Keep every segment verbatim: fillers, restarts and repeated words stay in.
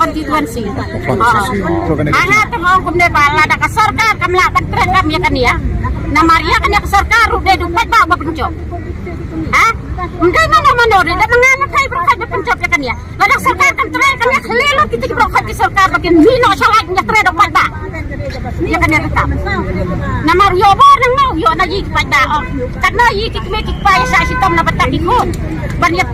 Constituency. Constituency. Hala tang ong kumne ba lada ka sorkar kam lah ban trei kam ïa kane. Namar ïa kane ka sorkar ruh dei du paidbah ba pynjop. Ha? Ym dei mano mano dei, dei ma nga ma thai baroh khoit ba pynjop ïa kane. Lada sorkar kam trei kam ïa khleh lut kita ki baroh khoit ki sorkar ba kin mih noh sha lait ïa trei da paidbah. Ïa kane ka kam. Namar ïoh bor nang mau ïoh na ïa ki paidbah. Katno ïa ki kmie ki kpa ïa sa shitom na bynta ki khun. Ban ïa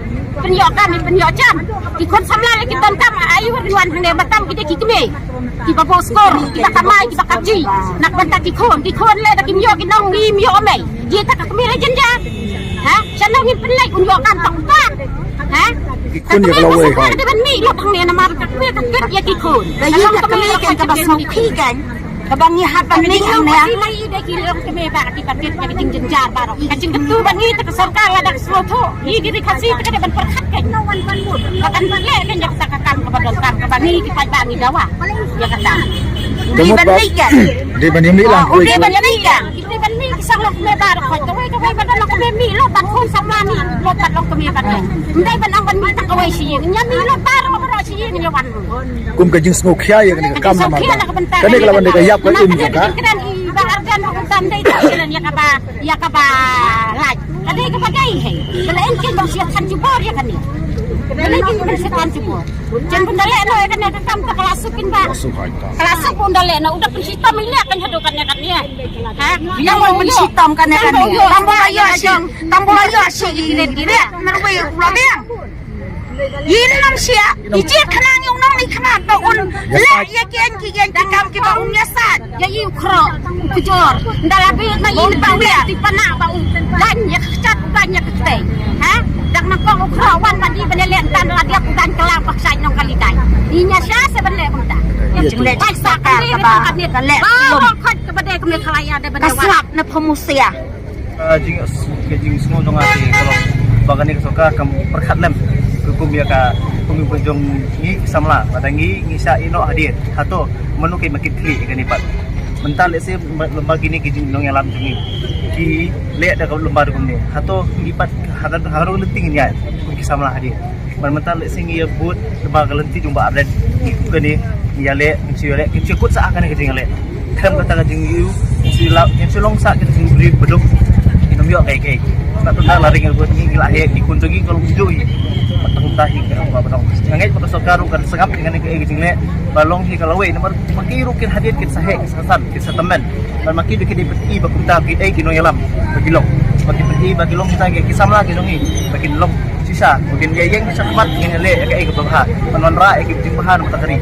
pynïoh kam ïa pynïoh jam. Ki khun samla la ki donkam ai wan wan hangne mynta ki dei ki kmie. Kiba bun skor, kiba kamai, kiba kabji. Na ka bynta ki khun, ki khun leh da kim ïoh ki nong ngim ïoh mei. Jia ta ka kmie la jynjar. Ha? Shalong ngin pynleit un ïoh kam tang uta. Ha? Ki khun ïa ka lawei. Ka kmie ka dei ban mih lut hangne namar ka kmie ka kit ïa ki khun. Ba ïa ka kmie kan kaba sngewkhih kan. Kaba ngi hap ban mih hangne. Ki lai ïa ki long kmie ba ki ka kit ïa ki jingjynjar baroh. Ka jingkyntu ba ngi ta ka sorkar lada ka sngewthuh. Ïa ki ri Khasi ta ka dei ban pyrkhat kan. Ba kan pynleit kan ïa ka kam kaba donkam kaba ngi ki paidbah ngi dawa. Ïa kata. Dei ban mih kan. Dei ban ïa mih lang. Dei ban ïa mih kan. Ki dei ban mih ki song long kmie baroh. Kawei kawei ba don long kmie mih long ban khun samla mih long ban long kmie baroh. Ym dei ban ong ban mih tang kawei shi ïing. Ïa mih long baroh baroh shi ïing ïa wan. Kum ka jingsngewkhia ïa kane ka kam namar ba kane ka la wan da ka ïap ka im jong ka. Kren i ba arjan ruh kumta ym dei da kren ïa kaba ïa kaba lait. Ka dei kaba dei hei. Ka la en kin ban shia than jubor ïa kane. Ka la en kin ban shia than jubor. Jen bun da leh noh ïa kane ka kam ta ka la suk kin ba. Ka la suk bun da leh noh u da pynshitom ïa kane haduh kane kane. Ha? Ïa bun pynshitom kane kane. Tang ba la ïoh shi, tang ba la ïoh shi ïa kine ki leh. Marwei u la biang. Yin nam sia, i jied khnang ïa u nong ni khnang ba un leh ïa ki ïeng ki ïeng ki kam kiba un ïa sait. Ïa i u khroh, u kjor, nda la bit ma i ba u ïa ti pana ba u dan ïa ka kjat u dan ïa ka ktei. Ha? Dak na kong u khroh wan ba di ba ne leh tan la dia u dan kala ba sait nong kali dai. I nya sia se ban leh kumta. Ïa jingleh ba sa ka ka ba ka leh. Ba khot ka ba dei ka me khala ïa dei ba ka sngap na phamusia. Ka jing, ka jingsngew jong nga te ka long ba kane ka sorkar kam pyrkhat lem ka kum ïa ka kum ïa ka jong ngi ki samla, lada ngi ngi shah ïeh noh hadien. Hato mano ki ma kit khlieh ïa kane pat? Mynta lehse lem bad kine ki jingnongïalam jong ngi ki leh da ka lem bad kumne. Hato ngi pat ha ka ha ka rung lynti ngin ïaid kum ki samla hadien. Ban mynta lehse ngi ïa bud ba ka lynti jong Bah Ardent. Ngi kane ngi ïa leh, ngi shu ïa leh, ngi shu kut sa kane ka jingïaleh. Khlem kata ka jingïohi, ngi shu la, ngi shu long sa ka jingïohi baduk. Ngi nym ïoh kaei kaei. Sa tu na la ring bud ngi ngi la heh, ngi kun jong ngi ka long joi. Patang ta hi ka ba ba dong. Nga ngeit ba ka sorkar ruh kan sngap ngi kane kaei ka jingleh. Ba long hi ka lawei namar ma ki ruh kin hadien kin sa heh, kin sa san, kin sa tymmen. Ban ma ki ba ki dei pyni ba kumta ki ei ki nongïalam ba ki long. Ba ki pyni ba ki long kita ki samla ki jong ngi ba kin long shisha ba kin ïa ïeng shakhmat kin ïa leh ïa kaei kaba bha. Ban wanrah ïa ki jingbha na bynta ka ri.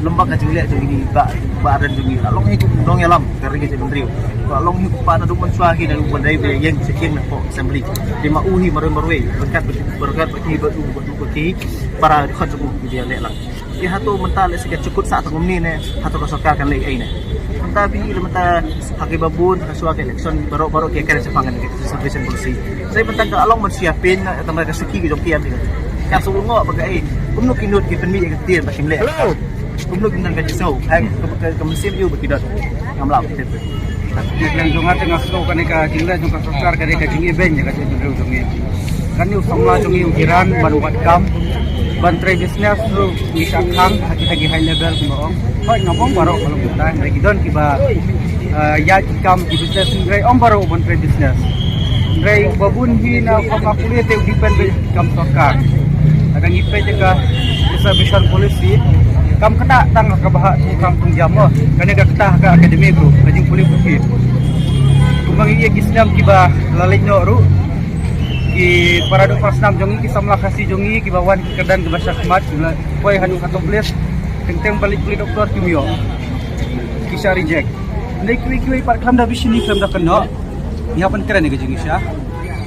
Lem bad ka jingleh jong ngi ba ba ren jong ngi. La long hi kum nongïalam ka ri ka jaitbynriew. La long hi kum ba naduh mynshuwa hi naduh ban dei ba ïa ïeng sha kieng na pdeng assembly. Te ma u hi marwei marwei. Berkat berkat ba ki ba u ba u ba ki para khot jong u ki ïa leh lang. Ïa hato mynta lehse ka jukut sa tang kumne ne, hato ka sorkar kan leh ei ne. Mynta phi leh mynta ha kiba bun ha shuwa ka election baroh baroh ki kren shaphang kane ka reservation policy. Sa mynta ka long ban shu ïa pyn na tang ka suki ka jong ki ïa pyn. Ka shu ngo ba ka ei. Kumno ki nud ki pynmih ïa ka ktien ba kim leh. Hello. Kumno ki nud ka jingsaw. Hai ka ka mynsiem ïa ba ki don. Ngam lah. Ngi kren jong nga te nga sngew kane ka jingleh jong ka sorkar kane ka jingibeiñ ïa ka jaitbynriew jong ngi. Kane u samla jong ngi u jiran ban wad kam ban trei business ruh ngi shah khang ha kita ki high level kumba ong. Hooid ngam ong baroh ka long kumta hynrei ki don kiba, eh, ïaid ki kam ki business hynrei ym baroh ban trei business. Hynrei ba bun hi na u kam pule te u depend beit kam sorkar. Lada ngi peit ïa ka reservation policy kam kata tang ka ba ha tu kam tu jam mo. Kane ka kata ka academic ruh ka jingpule pule. Kumba ngi ïa ki snem kiba la leit noh ruh ki para dok para snam jong ngi ki samla Khasi jong ngi kiba wan ki kyrdan kiba shakhmat kiba poi haduh ka top list. Teng teng ba leit pule doktor kim ïoh. Ki shah reject. Hynrei kiwei kiwei pat khlem da bishni khlem da kynnoh. Ngi hap ban kren ïa ka jingshisha.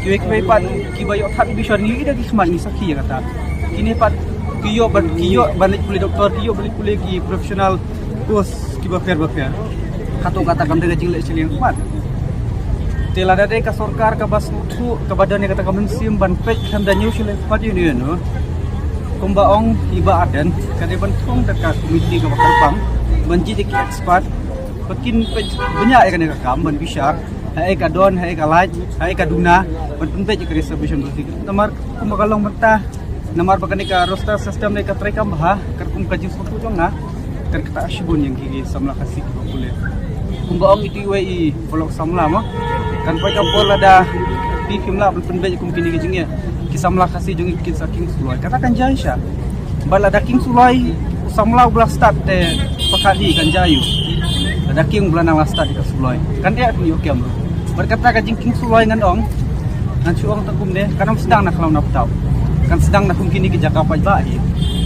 Kiwei kiwei pat kiba ïoh third division ngi da ki khmat ngi sakhi ïa kata. Kine pat ki ïoh ban ki ïoh ban leit pule doktor ki ïoh ban leit pule ki professional course kiba pher ba pher. Hato kata kam dei ka jingleh shiliang khmat. Te lada dei ka sorkar kaba sngewthuh kaba don ïa kata ka mynsiem ban peit khlem da ñiew shiliang khmat ïa u ne ïa u. Kumba ong i Bah Ardent ka dei ban thung da ka komiti kaba kyrpang ban jied ïa ki expert ba kin peit bniah ïa kane ka kam ban bishar. Haei ka don, haei ka lait, haei ka duna ban pynpeit ïa ka reservation policy. Namar kumba ka long mynta Namar ba kane ka roster system ne ka trei kam bha, katkum ka jingsngewthuh jong nga, kan ktah shibun ïa ngi ki samla Khasi kiba pule. Kumba ong iti wei i paralok samla mo, kan poi ka por lada phi phim lah ban pynbeit kum kine ki jingeh, ki samla Khasi jong ngi kin sa kieng suloi. Kata kan jia shisha. Bad lada kieng suloi u samla u ba la stad te pyrkhat hi kan jia ïa u. Lada kieng u ba la nang la stad ïa ka suloi, kan eh pynïoh kem ruh. Bad kata ka jingkieng suloi ngan ong, ngan shu ong tang kumne, kan ym sdang na khlaw na bthaw. Kan sdang na kum kine ki jaka paidbah hi.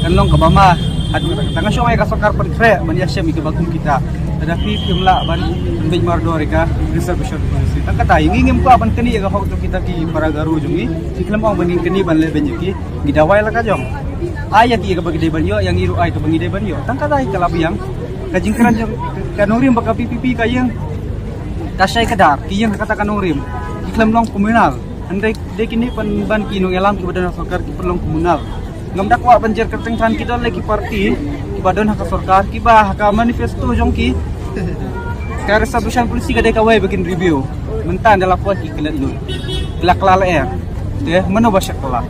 Kan long kaba ma. Haduh kata, kata nga shu ong ïa ka sorkar pynkhreh ban ïashem ïa kiba kum kita. Lada phi phim lah ban pynbeit mardor ïa ka reservation policy, tang kata hi ngi ngim kwah ban knieh ïa ka hok jong kita ki para Garo jong ngi. Ngi khlem ong ban ngin knieh ban leh beiñ ïa ki. Ngi dawai la ka jong. Ai ïa ki ïa kaba ngi dei ban ïoh, ïa ngi ruh ai kaba ngi dei ban ïoh. Tang kata hi ka la biang. Ka jingkren jong ka nongrim ba ka V P P ka ïeng, ka shai ka dar, ki ïeng ha kata ka nongrim. Ki khlem long komunal. Hynrei dei kine pynban ki nongïalam kiba don ha sorkar ki pynlong komunal. Ngam da kwah ban jer kyrteng than, ki don lei ki parti kiba don ha ka sorkar, kiba ha ka manifesto jong ki, ka reservation policy ka dei kawei ba kin review. Mynta da la poi ki klet lut, ki la kylla lyer. Te mano ba shakla?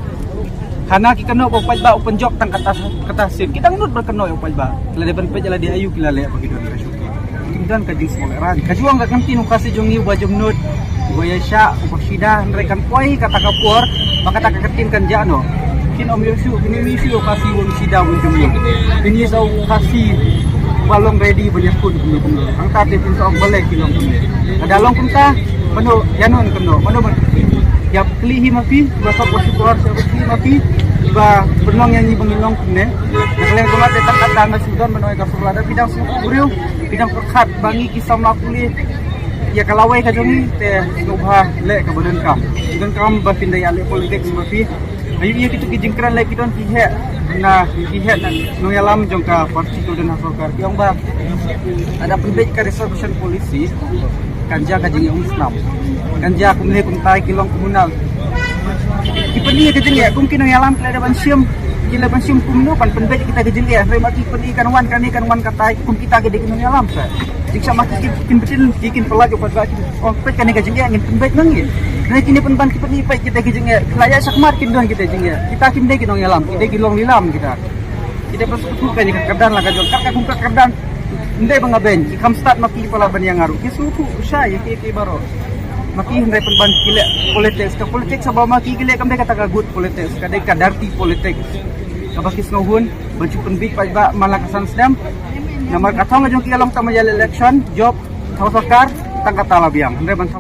Hana ki kynnoh ba u paidbah u pynjop tang kata, kata sien. Ki dang nud ba kynnoh ïa u paidbah. Ki la dei ban peit ïa lade aïu ki la leh ba ki don ka shuki. Kim don ka jingsngewlehrain. Ka juh ka ktien u Khasi jong ngi uba jemnud, uba ïaishah, uba shida, hynrei kan poi kata ka por ba kata ka ktien kan jah noh. Kin ym ïoh shuh, kin ym ïoh shuh ïa u Khasi uba shida, uba jemnud. Kin ïoh shuh u Khasi uba long ready ban ïakut kumno kumno. Hangta te phin sa ong balei ki long kumne. Lada long kumta, mano ïa non kumno, mano ban ïa pynlong hi ma phi, ba sop ba shukor sha phi ma phi, ba pynlong ïa ngi ba ngin long kumne. Na ka liang kumta te tang kata nga shu don ban ong ïa ka sorkar, lada phi dang sngewthuh briew, phi dang pyrkhat ba ngi ki samla pule ïa ka lawei ka jong ngi, te sngewbha leh kaba donkam. Donkam ba phin da ïaleh politics ma phi. Ayu ïa kito ki jingkren lei ki don ki heh na, ki heh na nongïalam jong ka parti ka don ha sorkar, ki ong ba lada pynbeit ka reservation policy kan jia ka jingïaumsnam, kan jia kumne kumtai, ki long komunal. Ki pyni ka jingeh kum ki nongïalam ki la dei ban shim, ki la ban shim kumno ban pynbeit kita ki jingeh. Hynrei ma ki pyni kan wan kane kan wan katai, kum kita ki dei ki nongïalam sa. Jingshisha ma ki kin, kin btin, ki kin pyllait ïa u paidbah, kin ong peit kane ka jingeh ngin pynbeit ma ngi. Hynrei kine pynban ki pyni peit kita ki jingeh, ki la ïaid shakhmat kin don kita ki jingeh. Kita kim dei ki nongïalam, ki dei ki long lilam kita. Ki dei ban sngewthuh kane ka kyrdan la ka jong, kat ka kum ka kyrdan. Ym dei ba nga beiñ, ki kham stad ma ki palat ban ïa nga ruh. Ki sngewthuh shai ïa ki, ki baroh. Ma ki hynrei pynban ki leh politics, ka politics kaba ma ki ki leh kam dei kata ka good politics, ka dei ka dirty politics. Kaba ki sngewhun ban shu pynbeit paidbah man la ka san snem. Namar ka thong ka jong ki ka long tang ban ïaleh election, jop, thaw sorkar, tang kata la biang. Hynrei ban